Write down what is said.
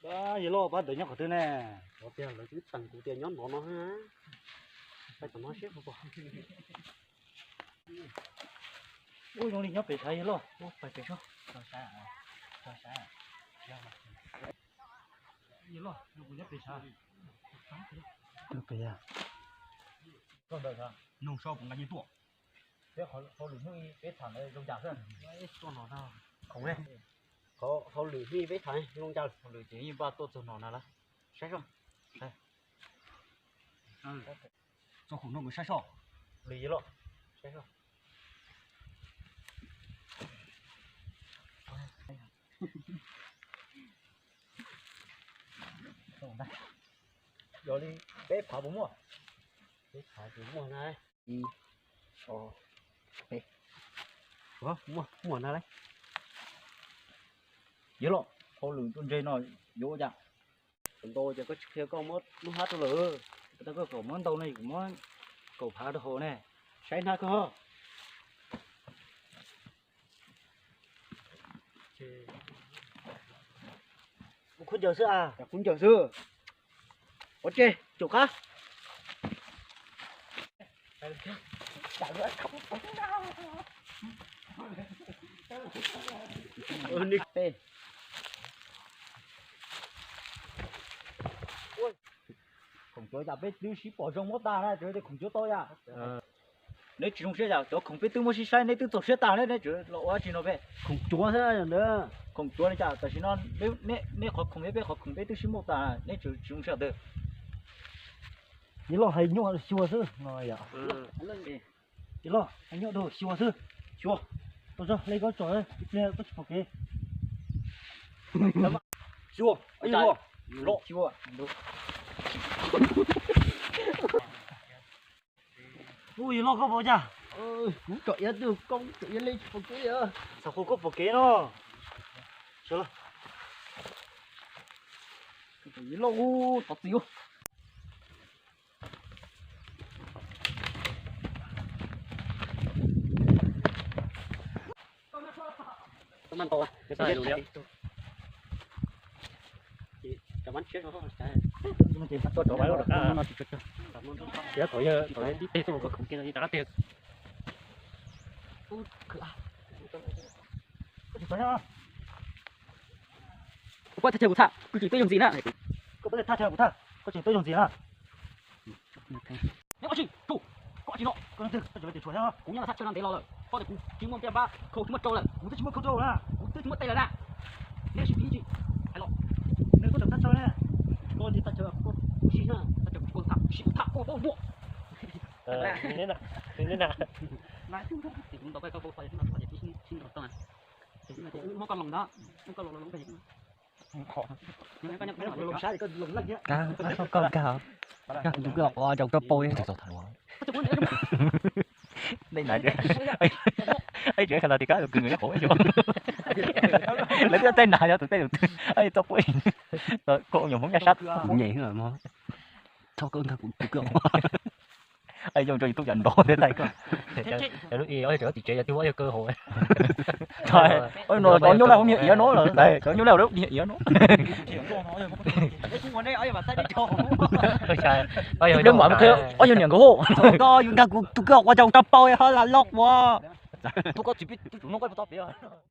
Yawg loj, pab ntawd nyob qhov twg ne? Lawv twb teem kuv tias nyob nov no. Pab tom no siab pom. Ub, zoo li nyob pem tshav yawg loj, pais pem soj. Yawg loj, kuv nyob pem tshav. Pem a? Noog soj puas nqa nyiaj tuaj? Peb hauj lwm hnub peb tham zoo cas xwb. Khoom ne, hauj lwm hnub peb tham zoo cas. Hauj lwm ces yeej npaj tuaj txog no na lawm. Saib soj. Txog khoom no kuv saib soj. Lwm yawg loj, saib soj. Yog li peb phav puas muaj? Peb phav puas muaj na? Ib, ob, peb. Muaj, muaj na lawm. Yawg loj, hauj lwm tuaj ntse no yuav ua cas? Ntau ces koj tsis qhia koj muab lub hab rau lawm. Tau koj kom muab ntau no kuv muab kaum phav rau hauv ne. Saib hnab koj. Kuv khaub ncaws xwb a. Khaub ncaws xwb. Ua tse, caum qab. Khoom cuav cas peb twb sib pom zoo muab tag na, tsuas yog tias khoom cuav tau yam. Neb tsis zoo siab yam, cov khoom peb twb muab sib saib, neb twb txaus siab tag ne, neb tseem los ua dab tsi no peb? Khoom cuav xwb ntawd. Khoom cuav li cas, tam sim no neb qhov khoom thiab peb qhov khoom peb twb sib muab tag, neb tseem tsis zoo siab twg? Yawg loj, hais nyuaj xyuas xwb no yom. Yawg loj, hais nyuaj rau xyuas xwb. Xyuas. Tau tso, le koj tso, ib pliag koj tsis pom kev. Xyuas, xyuas. Ub, yawg loj, koj pom cas? Kuv tsom iav twg koj tsom iav le tsis pom kev. Xav qhua koj pom kev no. Yawg loj, thov txim. Thaum yog thaum yog tib teg tuaj los kov khoom kiag no rov qab tiag. Koj puas thaj chaw kuv tham, koj tseem tuaj yoog ntxiv na. Koj puas thaj chaw kuv tham, koj tseem tuaj yoog ntxiv na. Neb ua tsi, koj ua tsi no, koj leej twg, koj tseem leej twg tshuav thiab? Kuv nyob thaj chaw no ntev los lawm, koj tias kuv tsis muaj ntiaj npab, khau tsis muaj rau lawm, kuv twb tsis muaj khau rau na, kuv twb tsis muaj tes lawm na. Neb sib pib tsi, hais los, neb koj tseem thaj chaw ne, koj tias thaj chaw kuv sib na, thaj chaw kuv tham, sib kuv tham koj muaj. Muab koj loos ntag, muab koj loos loos. Koj nkag, nkag tus kwj ua rau rau pau. Dej hnav, ib tseem kha los tias kab tus kwj nws hauv, lawv twb tej hnav yog tus tej tus twg, txoj pub, koj nyuam Hmoob nyaj sab. Kuv nyem xwb mog, thaum koj nkag kuv tus kwj. Yooj rau YouTube cas nrov thiab tais koj. Lub i ob yog tim tsev yog twb ob yog kaw hauv. Cov nyuj laj hu niag iav no lawm, cov nyuj laj hu niag iav no. Ob yog niam nkawd hu, koj yus nkag kuv tus kwj ua rau rau pau ho la loj ua. Tus koj tsis pib tus no koj puas tau piav.